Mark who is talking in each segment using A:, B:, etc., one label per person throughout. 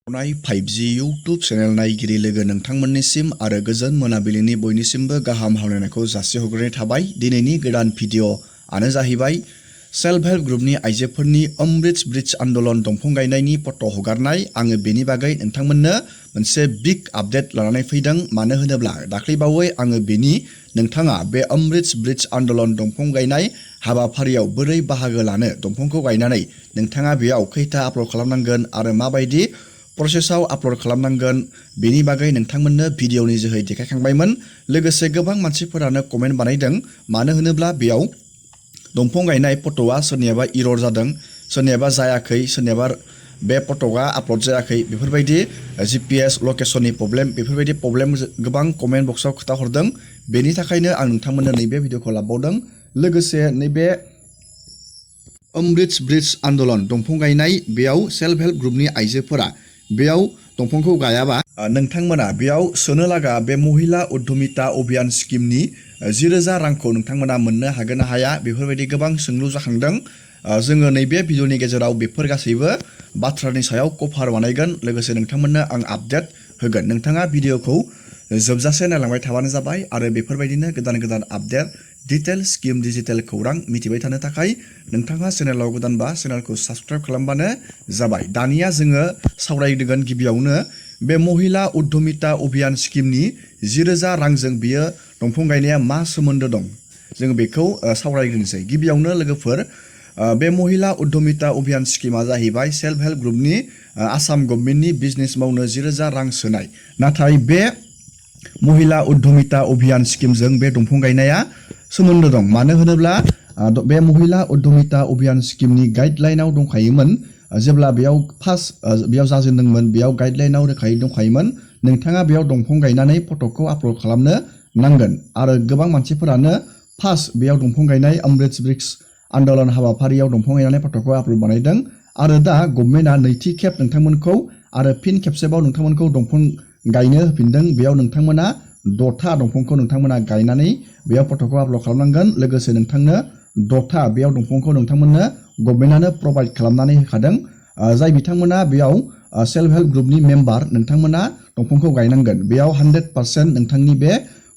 A: 5G YouTube channel नायगिरि लोगो नोंथांमोननिसिम आरो गोजोन मोनाबिलिनि बयनिसिमबो गाहाम हामलायनायखौ जासिहरग्रोनाय थाबाय। दिनैनि गोदान भिडिअ आनो जाहैबाय सेल्फ हेल्प ग्रुपनि आइजोफोरनि अमृत ब्रिज आन्दोलन दंफां गायनायनि फट' हगारनाय। आङो बेनि बागै नोंथांमोननो मोनसे बिग आपडेट लानानै फैदों। मानो होनोब्ला दाख्लैबावै आङो नोंथाङा बे अमृत ब्रिज आन्दोलन दंफां गायनाय हाबाफारियाव बोरै बाहागो लानो, दंफांखौ गायनानै नोंथाङा बेयाव खैथा आपल'ड खालामनांगोन आरो माबायदि प्रसेसआव आपल'ड खालामनांगोन बेनि बागै नोंथांमोननो भिडिअनि जोहै देखायखांबायमोन। लोगोसे गोबां मानसिफोरानो कमेन्ट बानायदों। मानो होनोब्ला बेयाव दंफां गायनाय फट'आ सोरनियाबा इरर जादों, सोरनियाबा जायाखै, सोरनियाबा बे फट'आ आपल'ड जायाखै, बेफोरबायदि GPS लकेसननि प्रब्लेम, बेफोरबायदि प्रब्लेम गोबां कमेन्ट बक्सआव खोथाहरदों। बेनि थाखायनो आं नोंथांमोननो नैबे भिडिअखौ लाबावदों। लोगोसे नैबे अमृत ब्रिज आन्दोलन दंफां गायनाय बेयाव सेल्फ हेल्प ग्रुपनि आइजोफोरा बेयाव दंफांखौ गायाबा नोंथांमोना बेयाव सोनो लागा बे महिला उद्यमिता अभियान स्किमनि 10,000 रांखौ नोंथांमोना मोननो हागोन ना हाया, बेफोरबायदि गोबां सोंलु जाखांदों। जोङो नैबे भिडिअनि गेजेराव बेफोर गासैबो बाथ्रानि सायाव कभार बानायगोन। लोगोसे नोंथांमोननो आं आपडेट होगोन। नोंथाङा भिडिअखौ जोबजासे नायलांबाय थाबानो जाबाय आरो बेफोरबायदिनो गोदान गोदान आपडेट डिटेल स्किम डिजिटेल खौरां मिथिबाय थानो थाखाय नोंथाङा चेनेलाव गोदानबा चेनेलखौ साबस्क्राइब खालामबानो जाबाय। दानिया जोङो सावरायगोन गिबियावनो बे महिला उद्यमिता अभियान स्किमनि 10,000 रांजों बियो दंफां गायनाया मा सोमोन्दो दं, जों बेखौ सावरायग्रोनोसै। गिबियावनो लोगोफोर, बे महिला उद्यमिता अभियान स्किमा जाहैबाय सेल्फ हेल्प ग्रुपनि आसाम गभर्नमेन्टनि बिजनेस मावनो 10,000 रां सोनाय। नाथाय बे महिला उद्यमिता अभियान स्किमजों बे दंफां गायनाया सोमोन्दो दं। मानो होनोब्ला बे महिला उद्यमिता अभियान स्किमनि गाइडलाइनाव दंखायोमोन। जेब्ला बेयाव बेयाव जाजेनदोंमोन, बेयाव गाइडलाइनाव रोखायै दंखायोमोन नोंथाङा बेयाव दंफां गायनानै फट'खौ आपल'ड खालामनो नांगोन। आरो गोबां मानसिफोरानो बेयाव दंफां गायनाय अमृत ब्रिज आन्दोलन हाबाफारियाव दंफां गायनानै फट'खौ आपल'ड बानायदों। आरो दा गभर्नमेन्टआ नैथि खेब नोंथांमोनखौ आरो फिन खेबसेबाव नोंथांमोनखौ दंफां गायनो होफिनदों। बेयाव नोंथांमोना 6था दंफांखौ नोंथांमोना गायनानै बेयाव फट'खौ आपल'ड खालामनांगोन। लोगोसे नोंथांनो 6था बेयाव दंफांखौ नोंथांमोननो गभर्नमेन्टआनो प्रभाइड खालामनानै होखादों। जाय बिथांमोना बेयाव सेल्फ हेल्प ग्रुपनि मेम्बार, नोंथांमोना दंफांखौ गायनांगोन। बेयाव 100% नोंथांनि बे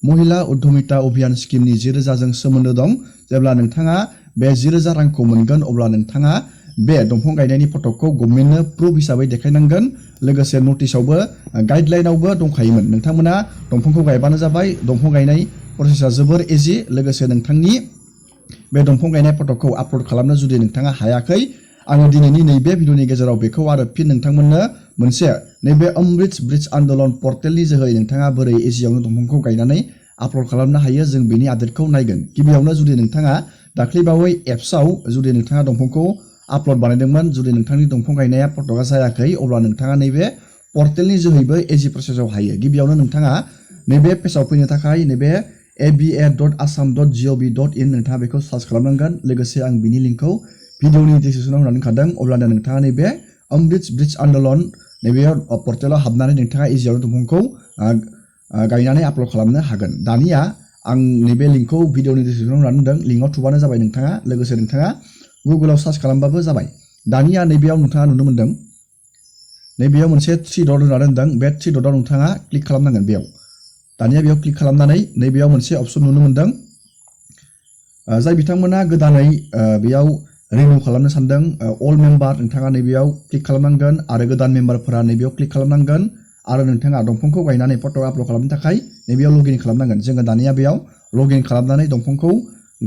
A: महिला उद्यमिता अभियान स्किमनि 10,000जों सोमोन्दो दं। जेब्ला नोंथाङा बे 10,000 रांखौ मोनगोन अब्ला नोंथाङा बे दंफां गायनायनि फट'खौ गभर्नमेन्टनो प्रुफ हिसाबै देखायनांगोन। लोगोसे नटिसावबो गाइडलाइनावबो दंखायोमोन नोंथांमोना दंफांखौ गायबानो जाबाय। दंफां गायनाय प्रसेसा जोबोर इजि। लोगोसे नोंथांनि बे दंफां गायनाय फट'खौ आपल'ड खालामनो जुदि नोंथाङा हायाखै, आङो दिनैनि नैबे भिडिअनि गेजेराव बेखौ आरो फिन नोंथांमोननो मोनसे नैबे अमृत ब्रिज आन्दोलन पर्टेलनि जोहै नोंथाङा बोरै इजियावनो दंफांखौ गायनानै आपल'ड खालामनो हायो, जों बेनि आपडेटखौ नायगोन। गिबियावनो जुदि नोंथाङा दाख्लैबावै एप्सआव जुदि नोंथाङा दंफांखौ आपल'ड बानायदोंमोन, जुदि नोंथांनि दंफां गायनाया फट'आ जायाखै, अब्ला नोंथाङा नैबे पर्टेलनि जोहैबो इजि प्रसेसआव हायो। गिबियावनो नोंथाङा नैबे पेजआव फैनो थाखाय नैबे aba.assam.gov.in नोंथाङा बेखौ सार्च खालामनांगोन। लोगोसे आं बिनि लिंकखौ भिडिअनि डिसक्रिपसनाव होनानै दोनखादों। अब्लानो नोंथाङा नैबे अमृत ब्रिज आन्दोलन नैबे पर्टेलाव हाबनानै नोंथाङा इजियावनो दंफांखौ गायनानै आपल'ड खालामनो हागोन। दानिया आं नैबे लिंकखौ भिडिअनि डिसक्रिपसनाव होनानै दोनदों। लिंकआव थुबानो जाबाय नोंथाङा। लोगोसे नोंथाङा गुगोलाव सार्च खालामबाबो जाबाय। दानिया नैबेयाव नोंथाङा नुनो मोन्दों, नैबेयाव मोनसे 3 डट होना दोनदों। बे 3 डटआव नोंथाङा क्लिक खालामनांगोन। दानिया बेयाव क्लिक खालामनानै नैबेयाव मोनसे अपसन नुनो मोन्दों। जाय बिथांमोना गोदानै बेयाव रिनिउ खालामनो सानदों, अल मेम्बार, नोंथाङा नैबेयाव क्लिक खालामनांगोन। आरो गोदान मेम्बारफोरा नैबेयाव क्लिक खालामनांगोन। आरो नोंथाङा दंफांखौ गायनानै फट' आपल'ड खालामनो थाखाय नैबेयाव लगइन खालामनांगोन। जोङो दानिया बेयाव लगइन खालामनानै दंफांखौ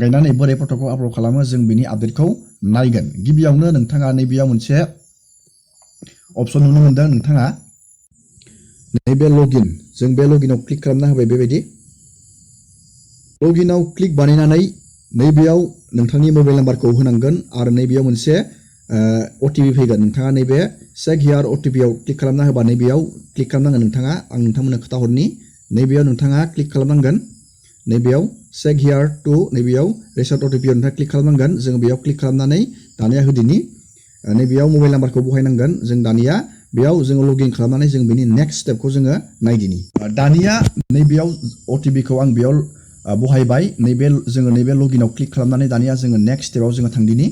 A: गायनानै बोरै फट'खौ आपल'ड खालामो जों बिनि आपडेटखौ नायगोन। गिबियावनो नोंथाङा नैबेयाव मोनसे अपसन नुनो मोन्दों। नोंथाङा नैबे लगइन, जों बे लगइनाव क्लिक खालामना होबाय। बेबायदि लगइनाव क्लिक बानायनानै नैबेयाव नोंथांनि मबाइल नाम्बारखौ होनांगोन। आरो नैबेयाव मोनसे OTP फैगोन। नोंथाङा नैबे चेक हियार OTPआव क्लिक खालामना होबा नैबेयाव क्लिक खालामनांगोन। नोंथाङा, आं नोंथांमोननो खोथाहरनि, नैबेयाव नोंथाङा क्लिक खालामनांगोन। नैबेयाव चेक हियार टु नैबेयाव रिसेट OTPआव नोंथाङा क्लिक खालामनांगोन। जों बेयाव क्लिक खालामनानै दानिया होदिनि नैबेयाव मबाइल नाम्बारखौ बहायनांगोन। जों दानिया बेयाव जोङो लगइन खालामनानै जों बेनि नेक्स्ट स्टेपखौ जोङो नायदिनि। दानिया नैबेयाव OTPखौ आं बेयाव बहायबाय। जोङो नैबे लगइनाव क्लिक खालामनानै दानिया जोङो नेक्स्ट स्टेपआव जोङो थांदिनि।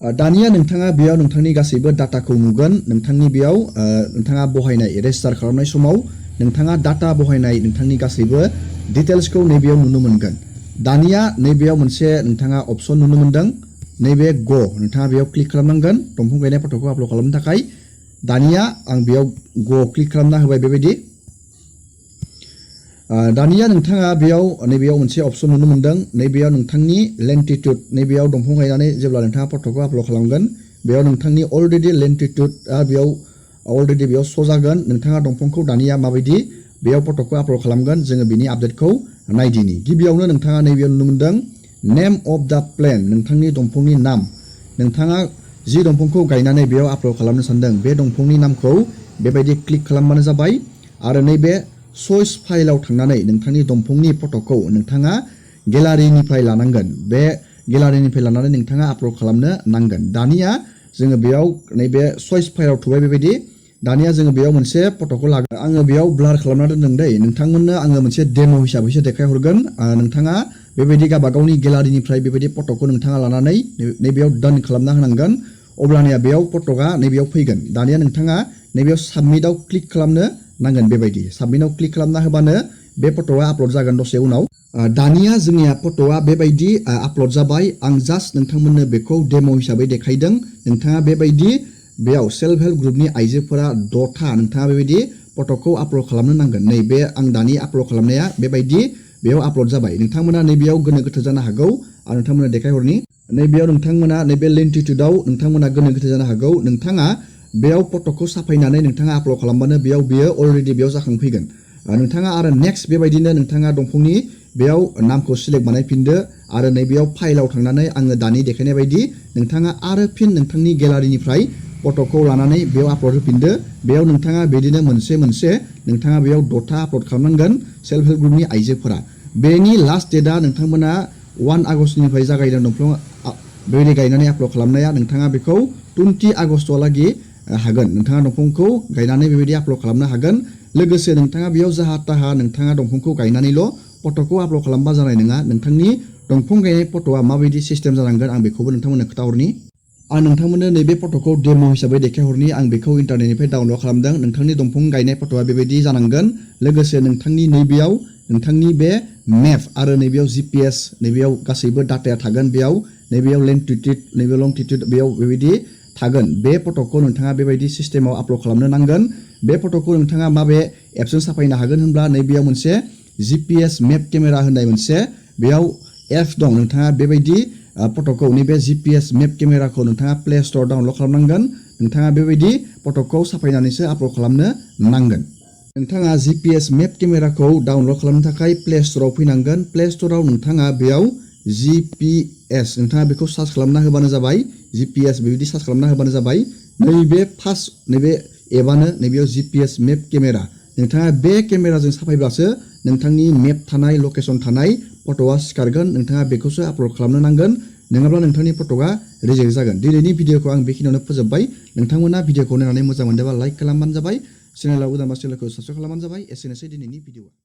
A: दानिया नोंथाङा बेयाव नोंथांनि गासैबो डाटाखौ नुगोन नोंथांनि बेयाव नोंथाङा बहायनाय रेजिस्टार खालामनाय समाव नोंथाङा डाटा बहायनाय नोंथांनि गासैबो डिटेल्सखौ नैबेयाव नुनो मोनगोन दानिया नैबेयाव मोनसे नोंथाङा अपसन नुनो मोनदों नैबे गो नोंथाङा बेयाव क्लिक खालामनांगोन दंफां गायनाय फट'खौ आपल'ड खालामनो थाखाय दानिया आं बेयाव गो क्लिक खालामना होबाय बेबायदि दानिया नोंथाङा बेयाव नैबेयाव मोनसे अपसन नुनो मोनदों नैबेयाव नोंथांनि लेन्टिट्युड नैबेयाव दंफां गायनानै जेब्ला नोंथाङा फट'खौ आपल'ड खालामगोन बेयाव नोंथांनि अलरेडि लेन्टिट्युडआ बेयाव अलरेडि बेयाव श' जागोन नोंथाङा दंफांखौ दानिया माबायदि बेयाव फट'खौ आपल'ड खालामगोन जोङो बिनि आपडेटखौ नायदिनि गिबियावनो नोंथाङा नैबेयाव नुनो मोनदों नेम अफ दा प्लेन नोंथांनि दंफांनि नाम नोंथाङा जि दंफांखौ गायनानै बेयाव आपल'ड खालामनो सानदों बे दंफांनि नामखौ बेबायदि क्लिक खालामबानो जाबाय आरो नैबे चइस फाइलाव थांनानै नोंथांनि दंफांनि फट'खौ नोंथाङा गेलारिनिफ्राय लानांगोन बे गेलारिनिफ्राय लानानै नोंथाङा आपल'ड खालामनो नांगोन दानिया जोङो बेयाव नैबे चइस फाइलाव थुबाय बेबायदि दानिया जोङो बेयाव मोनसे फट'खौ लागोन आङो बेयाव ब्लार खालामना दोनदों दै नोंथांमोननो आङो मोनसे डेम' हिसाबैसो देखायहरगोन नोंथाङा बेबायदि गावबागावनि गेलारिनिफ्राय बेबायदि फट'खौ नोंथाङा लानानै नैबेयाव डान खालामना होनांगोन अब्लानिया बेयाव फट'आ नैबेयाव फैगोन दानिया नोंथाङा नैबेयाव साबमिटआव क्लिक खालामनो नांगोन बेबायदि साबमिटआव क्लिक खालामना होबानो बे फट'आ आपल'ड जागोन दसे उनाव दानिया जोंनिया फट'आ बेबायदि आपल'ड जाबाय आं जास्ट नोंथांमोननो बेखौ डेम' हिसाबै देखायदों नोंथाङा बेबायदि बेयाव सेल्फ हेल्प ग्रुपनि आइजोफोरा 6था नोंथाङा बेबायदि फट'खौ आपल'ड खालामनो नांगोन नैबे आं दानि आपल'ड खालामनाया बेबायदि बेयाव आपल'ड जाबाय नोंथांमोना नैबेयाव गोनो गोथो जानो हागौ आरो नोंथांमोना देखायहरनि नैबेयाव नोंथांमोना नैबे लेन्टिट्युडआव नोंथांमोना गोनो गोथो जानो हागौ नोंथाङा बेयाव फट'खौ साफायनानै नोंथाङा आपल'ड खालामबानो बेयो अलरेडि बेयाव जाखांफैगोन नोंथाङा आरो नेक्स्ट बेबायदिनो नोंथाङा दंफांनि बेयाव नामखौ सिलेक्ट बानायफिनदो आरो नैबेयाव फाइलाव थांनानै आङो दानि देखायनाय बायदि नोंथाङा आरो फिन नोंथांनि गेलारिनिफ्राय फट'खौ लानानै बेयाव आपल'ड होफिनदो बेयाव नोंथाङा बिदिनो मोनसे नोंथाङा बेयाव 6था आपल'ड खालामनांगोन सेल्फ हेल्प ग्रुपनि आइजोफोरा बेनि लास्ट डेटआ नोंथांमोना 1 आगष्टनिफ्राय जागायदों दंफां बेबायदि गायनानै आपल'ड खालामनाया नोंथाङा बेखौ 20 आगष्टहालागै हागोन नोंथाङा दंफांखौ गायनानै बेबायदि आपल'ड खालामनो हागोन लोगोसे नोंथाङा बेयाव जाहा ताहा नोंथाङा दंफांखौ गायनानैल' फट'खौ आपल'ड खालामबा जानाय नङा नोंथांनि दंफां गायनाय फट'आ माबायदि सिस्टेम जानांगोन आं बेखौबो नोंथांमोननो खोन्थाहरनि आं नोंथांमोननो नैबे फट'खौ डेम' हिसाबै देखायहरनि आं बेखौ इन्टारनेटनिफ्राय डाउनल'ड खालामदों नोंथांनि दंफां गायनाय फट'आ बेबायदि जानांगोन लोगोसे नोंथांनि नैबेयाव नोंथांनि बे मेप आरो नैबेयाव GPS नैबेयाव गासैबो डाटाया थागोन बेयाव नैबेयाव लेन्टिट्युड नैबेयाव लंटिट्युड बेयाव बेबायदि थागोन बे फट'खौ नोंथाङा बेबायदि सिस्टेमाव आपल'ड खालामनो नांगोन बे फट'खौ नोंथाङा माबे एपजों साफायनो हागोन होनब्ला नैबेयाव मोनसे GPS मेप केमेरा होननाय मोनसे बेयाव एप दं नोंथाङा बेबायदि फट'खौ नैबे GPS मेप केमेराखौ नोंथाङा प्ले स्ट'र डाउनल'ड खालामनांगोन नोंथाङा बेबायदि फट'खौ साफायनानैसो आपल'ड खालामनो नांगोन नोंथाङा GPS मेप केमेराखौ डाउनल'ड खालामनो थाखाय प्ले स्ट'राव फैनांगोन प्ले स्ट'राव नोंथाङा बेयाव GPS नोंथाङा बेखौ सार्च खालामना होबानो जाबाय GPS बेबायदि सार्च खालामना होबानो जाबाय नैबे फार्स्ट नैबे एपआनो नैबेयाव GPS मेप केमेरा नोंथाङा बे केमेराजों साफायब्लासो नोंथांनि मेप थानाय लकेसन थानाय फट'आ सिखारगोन नोंथाङा बेखौसो आपल'ड खालामनो नांगोन नङाब्ला नोंथांनि फट'आ रिजेक्ट जागोन दिनैनि भिडिअखौ आं बेखिनियावनो फोजोबबाय नोंथांमोना भिडिअखौ नायनानै मोजां मोनदोंबा लाइक खालामबानो जाबाय चेनेलाव गोदानबा चेनेलखौ साबस्क्राइब खालामबानो जाबाय एसेनोसै दिनैनि भिडिअआ